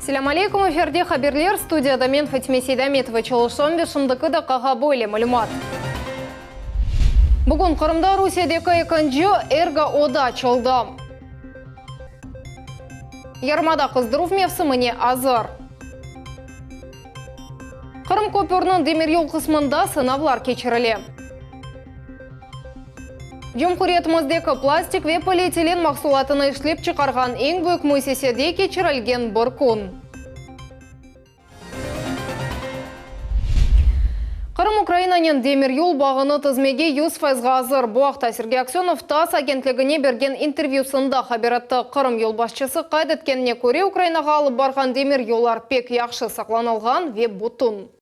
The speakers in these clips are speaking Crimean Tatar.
Selâm aleyküm, efirde haberler, studiyada men Fatime Seydametova çalışam ve şimdiki daqqağa böyle malümat. Bugün Qırımda Rusiyedeki ekinci ergo-oda açıldı. Yarımada qızdıruv mevsimine azır. Qırım köpürniñ demiryol qısmında sınavlar keçirile. Cumhuriyetimizdeki plastik ve polietilen mahsulatını işlep çıqarğan eñ büyük müessisede keçirilgen bir kün. Qırım Ukrainanen demiryol bağını tizmege 100 fayızğa azır. Bu aqta Sergey Aksönov TASS agentligine bergen intervyüsında haber etti. Qırım yolbaşçısı qayd etkenine köre, Ukrainağa alıp barğan demiryollar pek yahşı saqlanılğan ve bütün.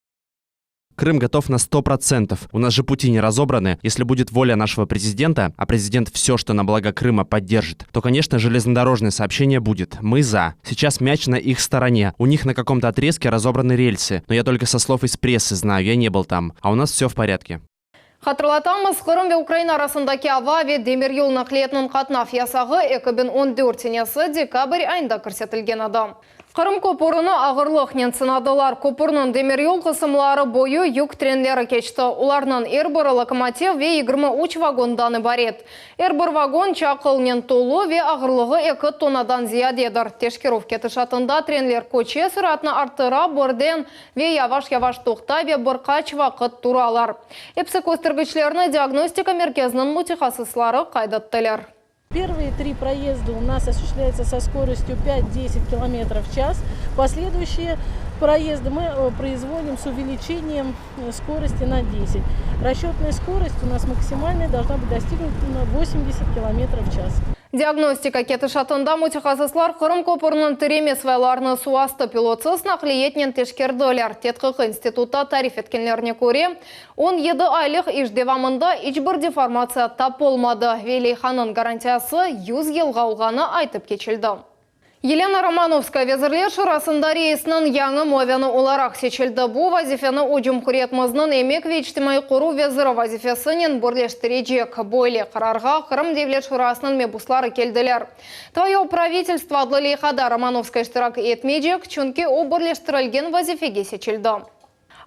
Крым готов на 100%. У нас же пути не разобраны. Если будет воля нашего президента, а президент все, что на благо Крыма, поддержит, то, конечно, железнодорожное сообщение будет. Мы за. Сейчас мяч на их стороне. У них на каком-то отрезке разобраны рельсы. Но я только со слов из прессы знаю, я не был там. А у нас все в порядке. Hatırlatamız, Qırım ve Ukraina arasındaki ava ve demiryol naqliyatınıñ qatnav yasağı 2014 senesi dekabr ayında kirsetilgen edi. Qırım köpürini ağırlıqnen sınadılar. Köpürniñ demiryol qısımları boyu yük trenleri keçti. Olarnıñ er biri lokomotiv ve 23 vagondan ibaret. Er bir vagon çaqılnen tolu ve ağırlığı 2 tonnadan ziyadedir. Teşkerüv ketişatında trenler köçe, süratını arttıra, birden ve yavaş-yavaş toqtay ve bir qaç vaqıt turalar. Episi köstergiçlerni diagnostika merkeziniñ mütehassısları qayd ettiler. Первые три проезда у нас осуществляются со скоростью 5-10 км в час. Последующие проезды мы производим с увеличением скорости на 10. Расчетная скорость у нас максимальная должна быть достигнута на 80 км в час. Diagnostika ketişatında mütehassıslar Qırım köpüriniñ tireme svaylarını suvastı pilotsız naqliyatnen teşkerdiler. Tedqiq institutta tarif etkenlerine köre, 17 aylıq iş devamında iç bir deformatsiya tapılmadı ve leyhanıñ garantiyası 100 yılğa olğanı aytıp keçildi. Yelena Romanovskaya Vezirler Şurasında reisniñ yañı muavini olaraq seçildi. Bu vazifeni o cumhuriyetimizniñ emek ve içtimaiy qoruv veziri vazifesinen birleştirecek. Böyle qararğa Qırım Devlet Şurasınıñ mebusları keldiler. Tvoye pravitelstvo adlı leyhada Romanovskaya iştirak etmeycek, çünki o birleştirilgen vazifege seçildi.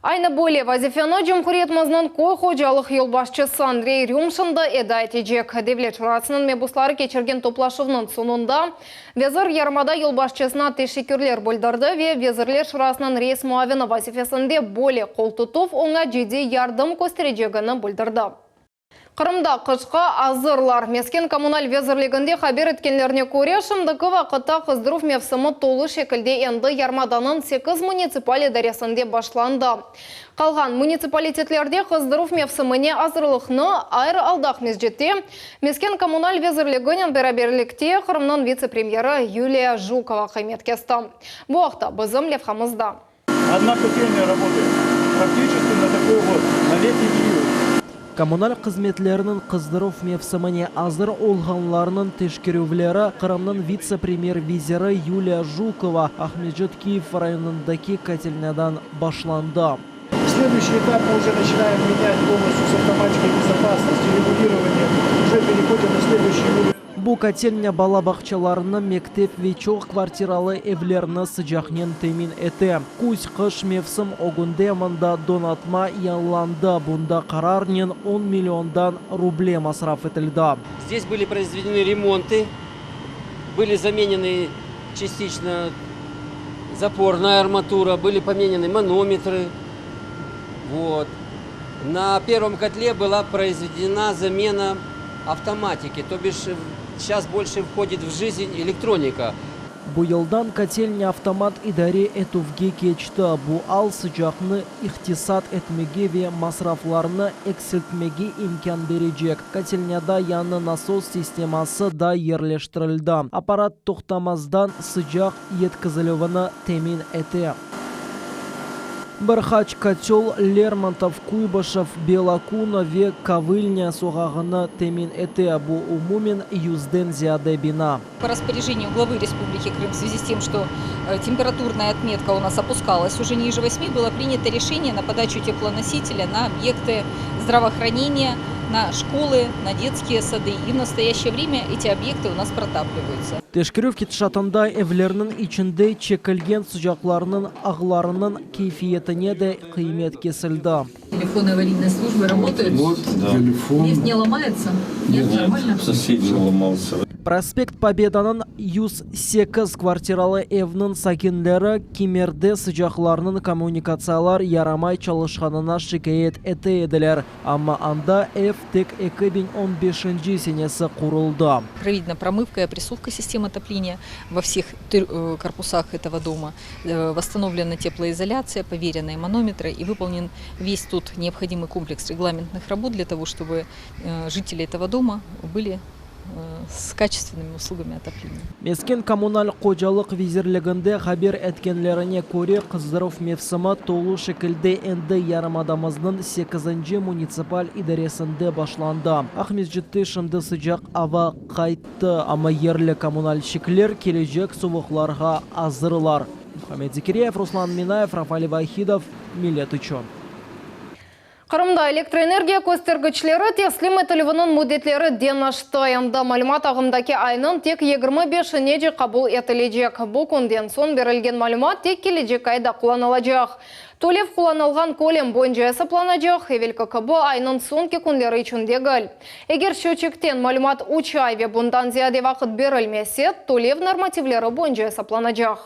Aynı böyle vazifeni cumhuriyetimizniñ köy hocalıq yolbaşçısı Andrey Rümşin da eda etecek. Devlet Şurasınıñ mebusları keçirgen toplaşuvnıñ soñunda vezir yarımada yolbaşçısına teşekkürler bildirdi ve Vezirler Şurasınıñ reis muavini vazifesinde böyle qoltutuv oña ciddiy yardım kösterecegini bildirdi. Qırımda qışqa azırlar. Mesken-kommunal vezirliginde haber etkenlerine köre, şimdiki vaqıtta qızdıruv mevsimi tolu şekilde endi yarımadanıñ sekiz munitsipal idaresinde başlandı. Qalğan munitsipalitetlerde qızdıruv mevsimine azırlıqnı ayrı alda Aqmescitte Mesken-kommunal vezirliginen beraberlikte Qırımnıñ vitse-premyeri Yuliya Jukova qıymet kesti. Bu aqta bizim levhamızda. Одна котельная работает практически на такой вот, на летний период. Kommunal hızmetleriniñ qızdıruv mevsimine azır olğanlarınıñ teşkerüvleri Qırımnıñ vitse-premyer veziri Yuliya Jukova Aqmescit Kiyev rayonındaki kotelnâdan başlandı. Следующий этап мы уже начинаем менять полностью с автоматикой безопасности, регулирование, уже переходим на следующий уровень. Bu kotelnâ bala bağçalarını, mektep ve çoq kvartiralı evlerni sıcaqnen temin ete. Küz-qış mevsim ögünde mında donatma yañılandı, bunda qararnen 10 milliondan ruble masraf etildi. Здесь были произведены ремонты, были заменены частично запорная арматура, были поменены манометры. Вот. На первом котле была произведена замена автоматики, то бишь сейчас больше входит в жизнь электроника. Bu yıldan kotelnâ avtomat idare etüvge keçti. Bu al sıcaqnı iqtisat etmege ve masraflarnı eksiltmege imkân berecek. Kotelnâda yañı nasos sisteması da yerleştirildi. Apparat toqtamazdan sıcaq yetkizilüvini temin ete. Bir qaç kotel Lermontov, Kuybışev, Belokuna ve Kovılnâ soqağını temin ete. Bu umumen 100-den ziyade bina. По распоряжению главы Республики Крым в связи с тем, что температурная отметка у нас опускалась уже ниже 8, было принято решение на подачу теплоносителя на объекты здравоохранения. на школы, на детские сады. И в настоящее время эти объекты у нас протапливаются. Teşkerüv ketişatında evlerniñ içinde çekilgen sıcaqlarnıñ ağlarınıñ keyfiyetine de qıymet kesildi. Телефоны аварийной службы работают? Вот телефон. Лифт не ломается? Нет, нормально? Соседний ломался. Prospekt Pobedanıñ 108 kvartiralı evniñ sakinleri kimerde sıcaqlarnıñ kommunikatsiyalar yaramay çalışqanına şikâyet ete ediler, amma anda ev tek 2015-nci senesi quruldı. Проведена промывка и опрессовка систем отопления во всех корпусах этого дома. Восстановлена теплоизоляция, поверены манометры и выполнен весь тот необходимый комплекс регламентных работ для того, чтобы жители этого дома были с качественными услугами отопления. Mesken kommunal hocalıq vizirliginde haber etkenlerine köre, qızdıruv mevsimi tolu şekilde endi yarımadamıznıñ sekizinci munitsipal idaresinde başlandı. Aqmescitte şimdi sıcaq ava qayttı, amma yerli kommunalşçikler kelecek suvuqlarğa azırlar. Muhammed Zekiryayev, Ruslan Minayev, Rafali Vahidov, Millet içün. Qırımda elektroenergiya köstergiçleri teslim etilüviniñ müddetleri deñişti. Endi malümat ağımdaki aynıñ tek 25-inece qabul etilecek. Bu künden soñ berilgen malümat tek kelecek ayda qullanılacaq. Tölev qullanılğan kölem boyunca esaplanacaq, evelki kibi aynıñ soñki künleri içün degil. Eger şçötçikten malümat üç ay ve bundan ziyade vaqıt berilmese, tölev normativleri boyunca esaplanacaq.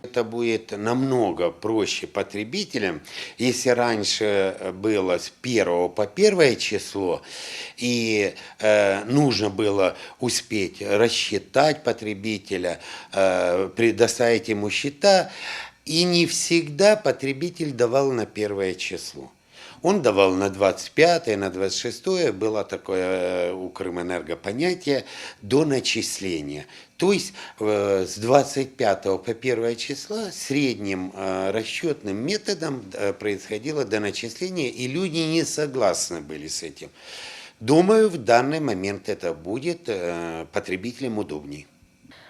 Это будет намного проще потребителям. Если раньше было с 1 по 1 число, и нужно было успеть рассчитать потребителя, предоставить ему счета, и не всегда потребитель давал на первое число. Он давал на 25 на 26 было такое у Крымэнерго понятие доначисления. То есть с 25 по 1 числа средним расчетным методом происходило доначисление, и люди не согласны были с этим. Думаю, в данный момент это будет потребителям удобней.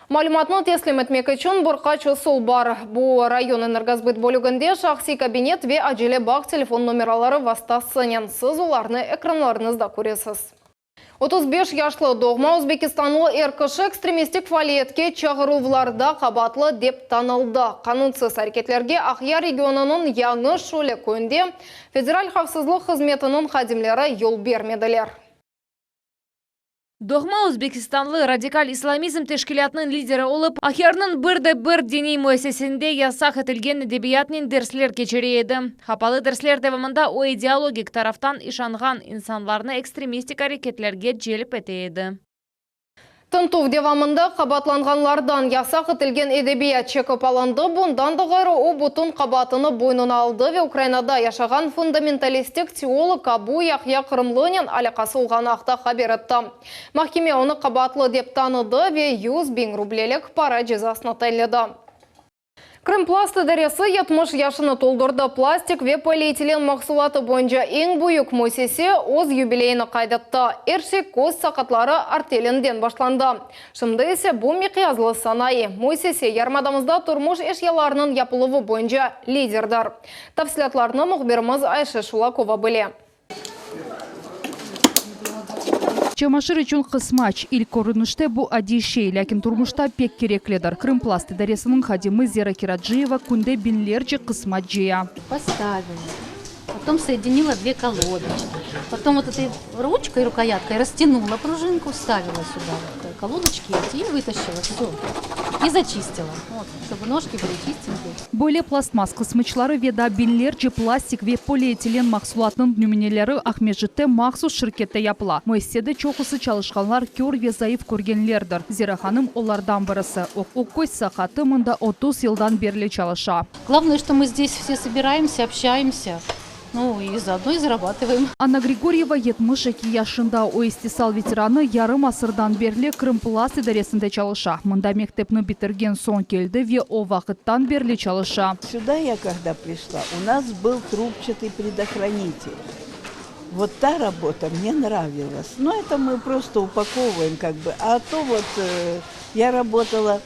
Malümatnı teslim etmek içün bir qaç usul bar. Bu rayon energosbıt bölüginde şahsiy kabinet ve acele bağ telefon nomeraları vastasınen. Siz olarnı ekranlarıñızda köresiz. 35 yaşlı doğma Özbekistanlı er kişi ekstremistik faaliyetke çağıruvlarda qabaatlı dep tanıldı. Qanunsız areketlerge Aqyar regionınıñ Yañı Şüli köyünde Federal havfsızlıq hızmetiniñ hadimleri yol bermediler. Doğma Özbekistanlı radikal islamizm teşkilâtınıñ lideri olıp, Aqyarnıñ bir de bir diniy müessisesinde yasaq etilgen edebiyatnen dersler keçire edi. Qapalı dersler devamında o ideologik taraftan işanğan insanlarnı ekstremistik areketlerge celp ete edi. Tintüv devamında qabaatlanğanlardan yasaq etilgen edebiyat çekip alındı. Bundan da ğayrı o bütün qabaatını boynuna aldı ve Ukrainada yaşağan fundamentalistik teolog Abu Yahya Qırımlınen alâqası olğanı aqta haber etti. Mahkeme onı qabaatlı dep tanıdı ve 100 biñ rublelik para cezasını tayinledi. Krımplast idaresi 70 yaşını toldurdı. Plastik ve polietilen mahsulatı boyunca eñ büyük müessise öz yubileyini qayd etti. Er şey köz saqatları artelinden başlandı. Şimdi ise bu miqyaslı sanayı. Müessise yarımadamızda turmuş eşyalarınıñ yapıluvı boyunca liderdir. Tafsilâtlarnı mühbirimiz Ayşe Şulakova bile. Çamaşır içün qısmaç. İlk körünişte bu adiy şey, lâkin turmuşta pek kereklidir. Krımplast idaresiniñ hadimi Zera Kiraciyeva künde biñlerce qısmaç cıya. Поставила. Потом соединила две колодочки. Потом вот этой ручкой, рукояткой растянула пружинку, вставила сюда вот колодочки эти и вытащила. Все. И зачистила. Вот, чтобы ножки были чистенькие. Böyle plastmass qısmaçları ve daa biñlerce plastik ve polietilen mahsulatınıñ nümüneleri Aqmescitte mahsus şirkette yapıla. Müessisede çoqusı çalışqanlar kör ve zayıf körgenlerdir. Zera hanım olardan birisi. O köz saqatı mında 30 yıldan berli çalışa. Главное, что мы здесь все собираемся, общаемся. Ну и заодно и зарабатываем. Anna Grigoriyeva 72 yaşında o istisal veteranı yarım asırdan berli Krımplast idaresinde çalışa. Mında mektepni bitirgen soñ keldi ve o vaqıttan berli çalışa. Сюда я когда пришла, у нас был трубчатый предохранитель. Вот та работа мне нравилась. Но это мы просто упаковываем как бы. А то вот я работала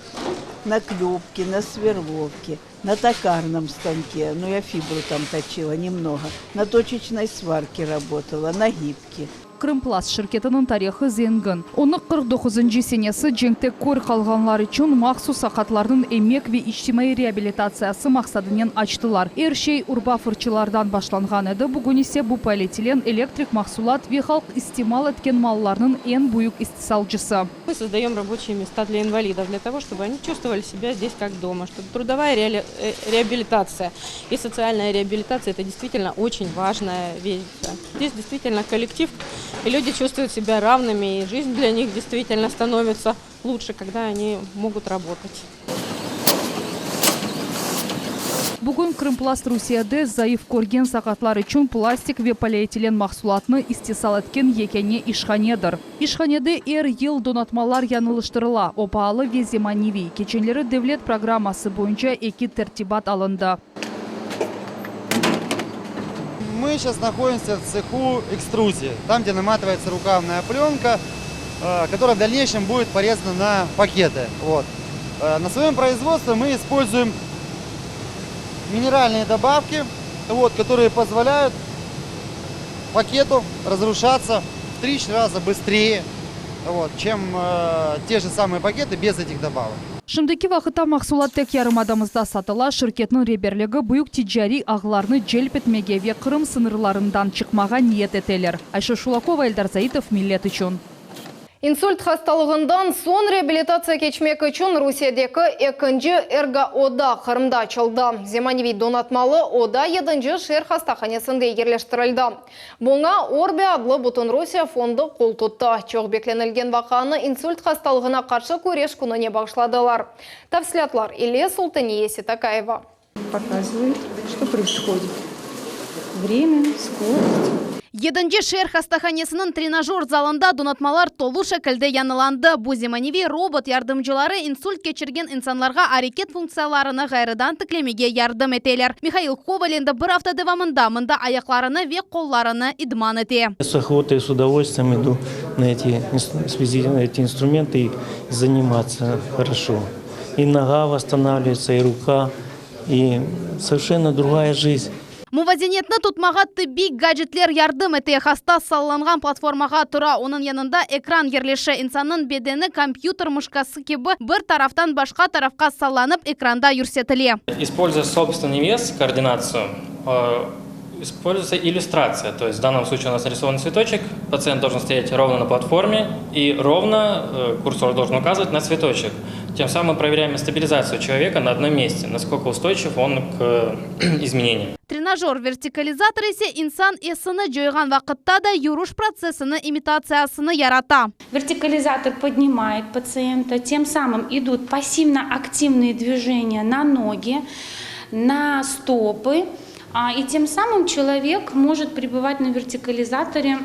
на клепке, на сверловке, на токарном станке. Ну, я фибру там точила немного. На точечной сварке работала, на гибке. Krımplast şirketiniñ tarihı zengin. Onıñ 49-ncı senesi cenkte kör qalğanlar içün mahsus saqatlarnıñ emek ve içtimaiy reabilitatsiyası maqsadınen açtılar. Er şey urba fırçılardan başlanğan edi, bugün ise bu polietilen, elektrik mahsulat ve halq istimal etken mallarnıñ eñ büyük istisalcısı. Мы создаем рабочие места для инвалидов, для того, чтобы они чувствовали себя здесь как дома, чтобы трудовая реабилитация и социальная реабилитация – это действительно очень важная вещь. Да. Здесь действительно коллектив, и люди чувствуют себя равными, и жизнь для них действительно становится лучше, когда они могут работать. Bugün Krımplast Rusiyede zayıf körgen saqatlar içün plastik ve polietilen mahsulatnı istisal etken yekâne işhanedir. İşhanede er yıl donatmalar yañılıştırıla, o paalı ve zemaneviy. Keçenleri devlet programması boyunca eki tertibat alındı. Мы сейчас находимся в цеху экструзии, там, где наматывается рукавная пленка, которая в дальнейшем будет порезана на пакеты. Вот. На своем производстве мы используем минеральные добавки, вот, которые позволяют пакету разрушаться в 3 раза быстрее, вот, чем те же самые пакеты без этих добавок. Şimdiki vaqıtta mahsulat tek yarımadamızda satıla, şirketniñ reberligi büyük ticariy ağlarnı celp etmege ve Qırım sıñırlarından çıqmağa niyet eteler. Ayşe Şulakova, Eldar Zaitov, Millet içün. İnsult hastalığından soñ reabilitatsiya keçmek içün Rusiyedeki ekinci ergooda Qırımda açıldı. Zemaneviy donatmalı oda yedinci şeer hastahanesinde yerleştirildi. Buña Orbi adlı Bütünrusiye fondu qol tuttı. Çoq beklenilgen vaqianı insult hastalığına qarşı küreş kününe bağışladılar. Tafsilâtlar ile Sultaniye Setakayeva. Показывает, что происходит. Время, скорость. Yedinci şeer hastahanesiniñ trenajör zalında donatmalar tolu şekilde yañılandı. Bu zemaneviy robot yardımcıları insult keçirgen insanlarğa areket funktsiyalarını ğayrıdan tiklemege yardım eteler. Mihail Koval endi bir afta devamında mında ayaqlarını ve qollarını idman ete. С охотой, с удовольствием иду на эти, на эти инструменты и заниматься хорошо. И нога восстанавливается, и рука, и совершенно другая жизнь. Muvazenetni tutmağa tıbbiy gadjetler yardım ete. Hasta sallanğan platformağa tura, onıñ yanında ekran yerleşe. İnsannıñ bedeni kompyuter mışkası kibi bir taraftan başqa tarafqa sallanıp, ekranda yürsetile. Используя собственный вес, координацию, используется иллюстрация. То есть в данном случае у нас нарисован цветочек, пациент должен стоять ровно на платформе и ровно курсор должен указывать на цветочек. Тем самым мы проверяем стабилизацию человека на одном месте, насколько устойчив он к изменениям. Trenajör-vertikalizator ise insan esini coyğan vaqıtta da yürüş protsessini imitatsiyasını yarata. Вертикализатор поднимает пациента, тем самым идут пассивно-активные движения на ноги, на стопы, и тем самым человек может пребывать на вертикализаторе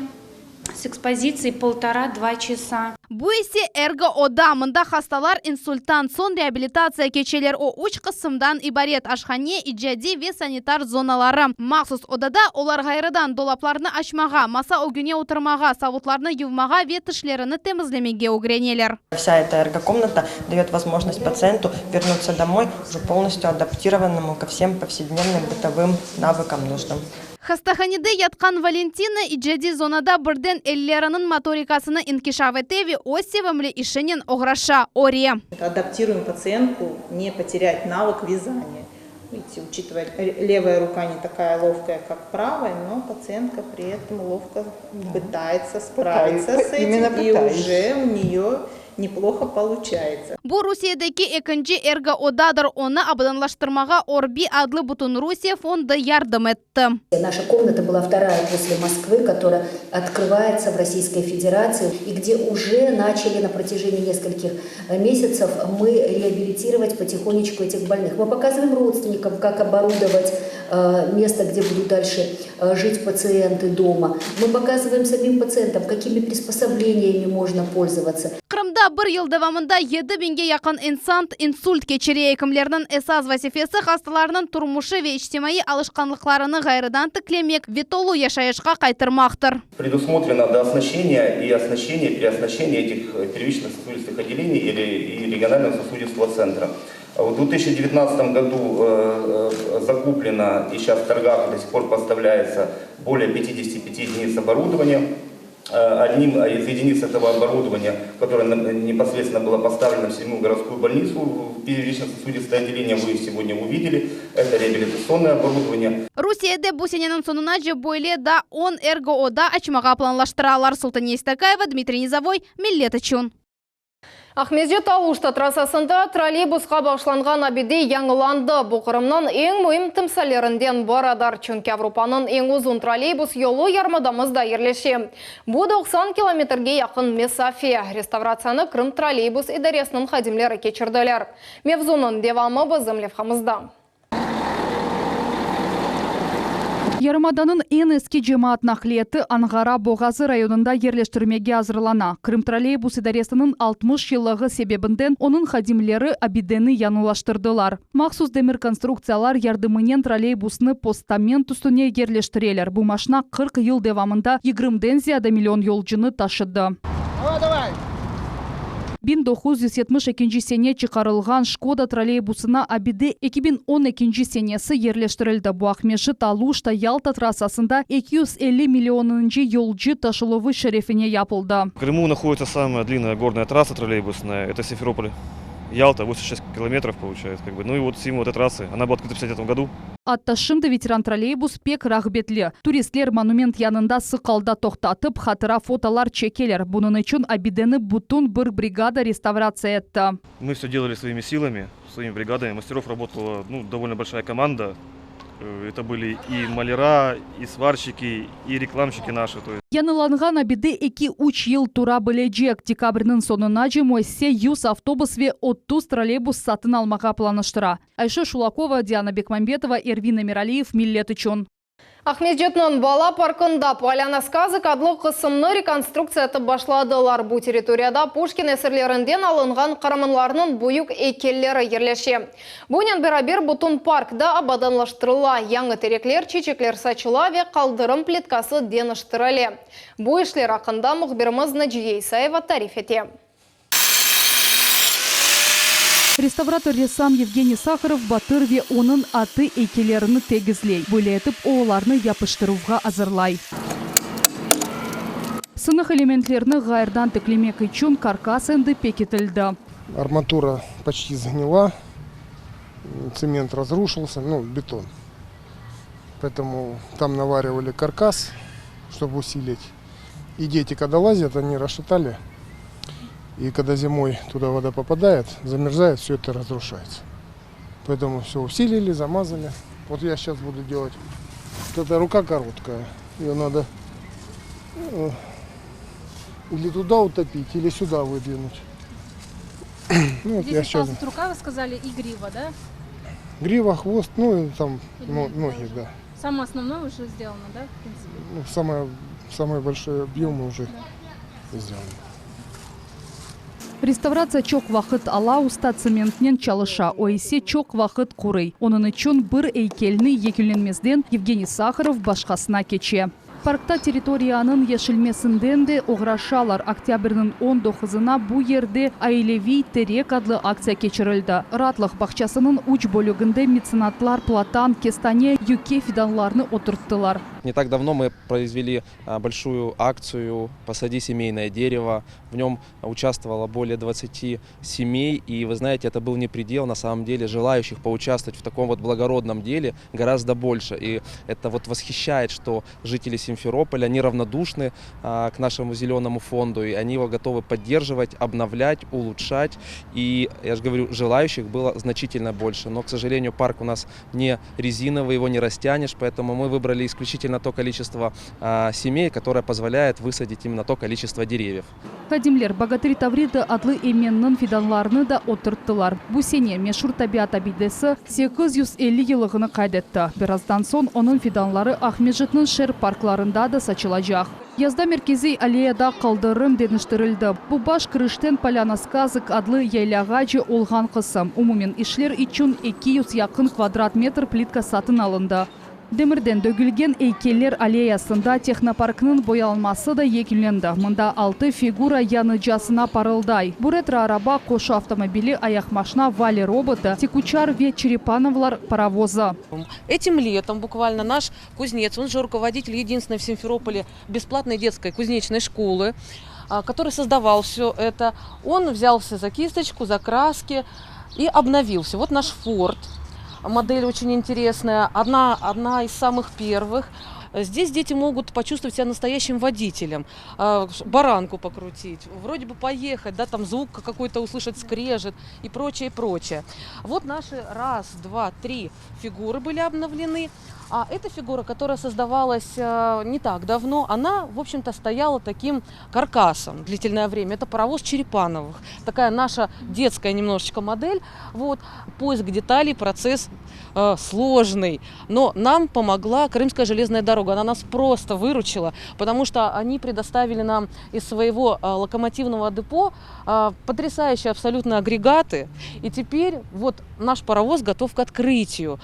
с экспозицией полтора-два часа. Bu ise ergooda. Mında hastalar insulttan soñ reabilitatsiya keçeler. O üç qısımdan ibaret: aşhane, icadiy ve sanitar zonaları. Mahsus odada olar ğayrıdan dolaplarnı açmağa, masa ögüne oturmağa, savutlarnı yuvmağa ve tişlerini temizlemege ögreneler. Вся эта эргокомната дает возможность пациенту вернуться домой уже полностью адаптированному ко всем повседневным бытовым навыкам нужным. Hastahanede yatqan Valentina icadiy zonada birden elleriniñ motorikasını inkişaf ete ve öz sevimli işinen oğraşa, öre. Адаптируем пациентку не потерять навык вязания. Видите, учитывая, левая рука не такая ловкая, как правая, но пациентка при этом ловко пытается справиться Пытаюсь, с этим, именно и пытаюсь. уже у нее неплохо получается. Bu Rusiyedeki ekinci ergoodadır. Onı abadanlaştırmağa Orbi adlı Bütünrusiye fondu yardım etti. Наша комната была вторая после Москвы, которая открывается в Российской Федерации, и где уже начали на протяжении нескольких месяцев мы реабилитировать потихонечку этих больных. Мы показываем родственникам, как оборудовать место, где будут дальше жить пациенты дома. Мы показываем самим пациентам, какими приспособлениями можно пользоваться. Qırımda bir yıl devamında 7000ge yaqın insan insult keçire. Ekimlerniñ esas vazifesi hastalarnıñ turmuşı ve içtimaiy alışqanlıqlarını ğayrıdan tiklemek ve tolu yaşayışqa qaytarmaqtır. Предусмотрено дооснащение и оснащение, переоснащение этих первичных сосудистых отделений или и регионального сосудистого центра. В 2019 году закуплено и сейчас в торгах до сих пор поставляется более 55 единиц оборудования. Одним из единиц этого оборудования, которое непосредственно было поставлено в седьмую городскую больницу, в первично-сосудистое отделение, вы сегодня увидели, это реабилитационное оборудование. Rusiyede bu seneniñ soñunace böyle daa on ergo-oda açmağa planlaştıralar. Sultaniye Stakayeva, Dmitriy Nizovoy, Millet içün. Aqmescit-Aluşta trassasında trolleybusqa bağışlanğan abide yañılandı. Bu Qırımnıñ eñ müim timsallerinden biridir, çünki Avropanıñ eñ uzun trolleybus yolu yarımadamızda yerleşe. Bu 90 kilometrge yaqın mesafe. Restavratsiyanı Krımtrolleybus idaresiniñ hadimleri keçirdiler. Mevzunıñ devamı bizim levhamızda. Yarımadanıñ eñ eski cemaat naqliyatı Anğara boğazı rayonında yerleştirmege azırlana. Krımtrolleybus idaresiniñ 60 yıllığı sebebinden onıñ hadimleri abideni yañılaştırdılar. Mahsus demir konstruktsiyalar yardımınen trolleybusnı postament üstüne yerleştireler. Bu maşna 40 yıl devamında yigirmiden ziyade million yolcunı taşıdı. 1972 sene çıqarılğan Şkoda trolleybusına abide 2012 senesi yerleştirildi. Bu Aqmescit, Aluşta, Yalta trassasında 250 millionıncı yolcu taşıluvı şerefine yapıldı. В Крыму находится самая длинная горная трасса троллейбусная, это Симферополь. Ялта, 86 километров получается, как бы. Ну и вот символ этой трассы, она была открыта в 59 году. Atta şimdi veteran trolleybus pek rağbetli. Turistler monument yanında sıq alda toqtatıp, hatıra fotolar çekeler. Bunıñ içün abideni bütün bir brigada restavratsiya etti. Мы все делали своими силами, своими бригадами. Мастеров работала, ну, довольно большая команда. Это были и маляра, и сварщики, и рекламщики наши. То есть Yañılanğan abide eki-üç yıl tura bilecek. Dekabrniñ soñunace müessise 100 avtobus ve 30 trolleybus satın almağa planlaştıra. Ayşe Şulakova, Diana Bekmambetova, Ervin Emiraliyev, Millet içün. Aqmescitniñ bala parkında Polâna skazok adlı qısımnı rekonstruktsiya etip başladılar. Bu territoriyada Puşkin eserlerinden alınğan qaramanlarnıñ büyük eykelleri yerleşe. Bunen beraber bütün park da abadanlaştırıla, yañı terekler, çiçekler saçıla ve qaldırım plitkası deñiştirile. Bu işler aqqında mühbirimiz Naciye İsayeva tarif ete. Restavrator-ressam Yevgeniy Saharov Batır ve onıñ atı eykellerini tegizley. Böyle etip o olarnı yapıştıruvğa azırlay. Sınıq elementlerni ğayrıdan tiklemek içün karkas endi pekitildi. Armatura почти сгнила, цемент разрушился, ну, бетон. Поэтому там наваривали каркас, чтобы усилить. И дети, когда лазят, они расшатали. И когда зимой туда вода попадает, замерзает, все это разрушается. Поэтому все усилили, замазали. Вот я сейчас буду делать. Вот эта рука короткая. Ее надо э, или туда утопить, или сюда выдвинуть. Ну, вот Здесь я сейчас... осталась рука, вы сказали, и грива, да? Грива, хвост, ну и там но, ноги, да. Самое основное уже сделано, да, в принципе? Ну, самое, самые большие объемы уже сделаны. Restavratsiya çoq vaqıt ala, usta tsementnen çalışa, o ise çoq vaqıt quruy. Onıñ içün bir eykelni yekünlenmezden Yevgeniy Saharov başqasına keçe. Parkta territoriyanıñ yeşilmesinden de oğraşalar. Oktâbrniñ on doquzına bu yerde Aileviy terek adlı aktsiya keçirildi. Raatlıq bağçasınıñ üç bölüginde metsenatlar platan, kestane, yüke fidanlarını oturttılar. Не так давно мы произвели большую акцию «Посади семейное дерево». В нем участвовало более 20 семей. И вы знаете, это был не предел. На самом деле желающих поучаствовать в таком вот благородном деле гораздо больше. И это вот восхищает, что жители Симферополя неравнодушны к нашему зеленому фонду. И они его готовы поддерживать, обновлять, улучшать. И, я же говорю, желающих было значительно больше. Но, к сожалению, парк у нас не резиновый, его не растянешь. Поэтому мы выбрали исключительно то количество семей, которое позволяет высадить именно то количество деревьев. Hadimler Bogatır Tavrida adlı emenniñ fidanlarını da oturttılar. Bu sene meşur tabiat abidesi 850 yıllığını qayd etti. Birazdan soñ onıñ fidanları Aqmescitniñ şeer parklarında da saçılacaq. Yazda merkeziy alleyada qaldırım deñiştirildi. Bu baş kirişten Polâna skazok adlı yaylâğace olğan qısım. Umumen işler içün 200 yaqın kvadrat metr plitka satın alındı. Demirden dögülgen eykeller alleyasında tehnoparknıñ boyalanması da yekünlendi. Mında altı figura yañıcasına parılday. Bu retro-araba, qoşu avtomobili, ayaqmaşna, Vali robotı, tikuçar ve Çerepanovlar parovozı. Этим летом буквально наш кузнец, он же руководитель единственной в Симферополе бесплатной детской кузнечной школы, который создавал все это, он взялся за кисточку, за краски и обновил все. Вот наш Форд, модель очень интересная, одна, одна из самых первых. Здесь дети могут почувствовать себя настоящим водителем, баранку покрутить, вроде бы поехать, да, там звук какой-то услышать, скрежет и прочее, прочее. Вот наши раз, два, три фигуры были обновлены. А эта фигура, которая создавалась не так давно, она, в общем-то, стояла таким каркасом длительное время. Это паровоз Черепановых. Такая наша детская немножечко модель. Вот. Поиск деталей, процесс э, сложный. Но нам помогла Крымская железная дорога. Она нас просто выручила, потому что они предоставили нам из своего э, локомотивного депо э, потрясающие абсолютно агрегаты. И теперь вот наш паровоз готов к открытию.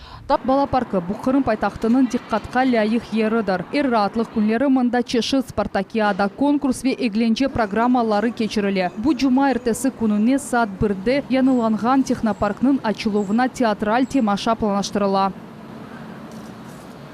Bala parkı, bu Qırım paytahtınıñ diqqatqa lâyıq yeridir. Er raatlıq künleri mında çeşit spartakiada, konkurs ve eglence programmaları keçirile. Bu cumaertesi kününe saat birde yañılanğan tehnoparknıñ açıluvına teatral temaşa planlaştırıla.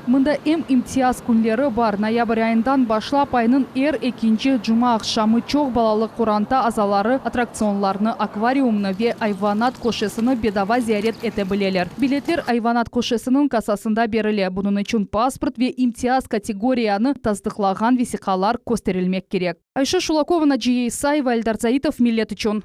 Mında em imtiyaz künleri bar, noyabr ayından başlap aynıñ er ekinci cuma aqşamı çoq balalı qoranta azaları attraktsionlarnı, akvariumnı ve ayvanat köşesini bedava ziyaret ete bileler. Biletler ayvanat köşesiniñ kassasında berile, bunıñ içün pasport ve imtiyaz kategoriyanı tasdıqlağan vesiqalar kösterilmek kerek. Ayşe Şulakova, Naciye İsayeva, Eldar Zaitov, Millet içün.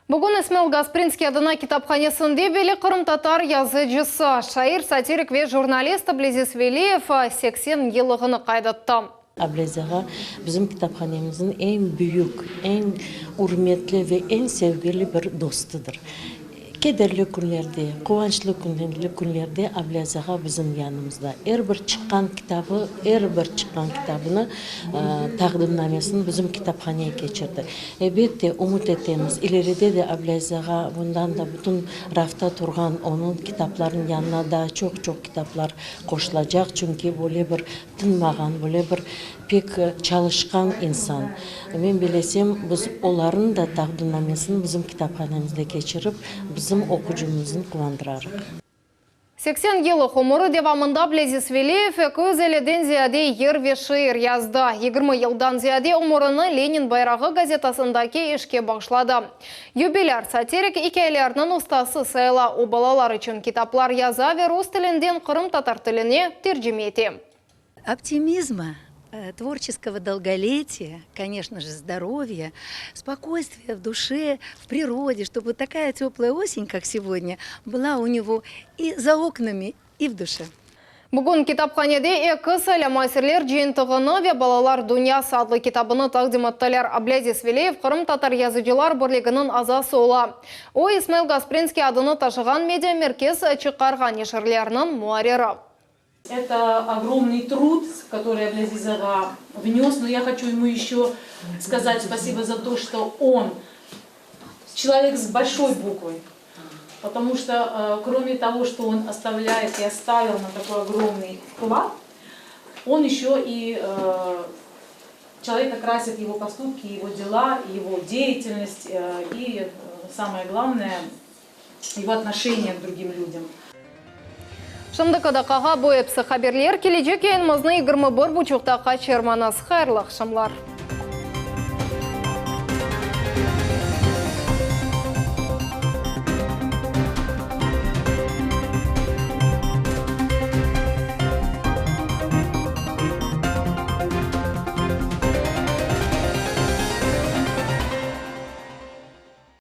Bugün İsmail Gasprinskiy adına kitaphanesinde belli qırımtatar yazıcısı, şair, satirik ve jurnalist Ableziz Veliyev 80 yıllığını qayd etti. Ablez ağa bizim kitaphanemizniñ eñ büyük, eñ ürmetli ve eñ sevgili bir dostudır. Kederli künlerde, quvançlı künlerde Ablez ağa bizim yanımızda. Er bir çıqqan kitabı, er bir çıqqan kitabını, taqdimnamesini bizim kitaphaneye keçirdi. Elbette, ümüt etemiz, ileride de Ablez ağa bundan da bütün rafta turğan onıñ kitaplarınıñ yanına daa çoq-çoq kitaplar qoşulacaq, çünki böyle bir tınmağan, böyle bir pek çalışqan insan. Men bilesem, biz olarnıñ da taqdimnamesini bizim kitaphanemizde keçirip, bizim oqucımıznı quvandırarıq. 80 yıllıq ömüri devamında Ableziz Veliyev 250-den ziyade yır ve şiir yazdı. 20 yıldan ziyade ömürini Lenin bayrağı gazetasındaki işke bağışladı. Yubilâr satirik ikâyelerniñ ustası sayıla. O, balalar içün kitaplar yaza ve rus tilinden qırımtatar tiline tercime ete. Optimizma, tvorçeskogo dolgoletiya, koneçno je, zdorovya, spokойstviya v duşe, v prirode, ştobu takaya tyoplaya osen, kak segodnâ, byla u nego i za oknami, i v duşe. Bugün kitaphanede eki saylama eserler cıyıntığını ve Balalar dünyası adlı kitabını taqdim ettiler. Ablâziz Veliyev Qırımtatar yazıcılar birliginiñ azası ola. O, İsmail Gasprinskiy adını taşığan mediamerkez çıqarğan neşirlerniñ muarriri. Это огромный труд, который Ablâziz ağa внес, но я хочу ему еще сказать спасибо за то, что он человек с большой буквы, потому что кроме того, что он оставляет и оставил на такой огромный вклад, он еще и человека красит его поступки, его дела, его деятельность и, самое главное, его отношение к другим людям. Şimdiki daqqağa bu episi haberler. Kelecek yayınımıznı 21 buçuqta qaçırmañız. Hayırlı aqşamlar.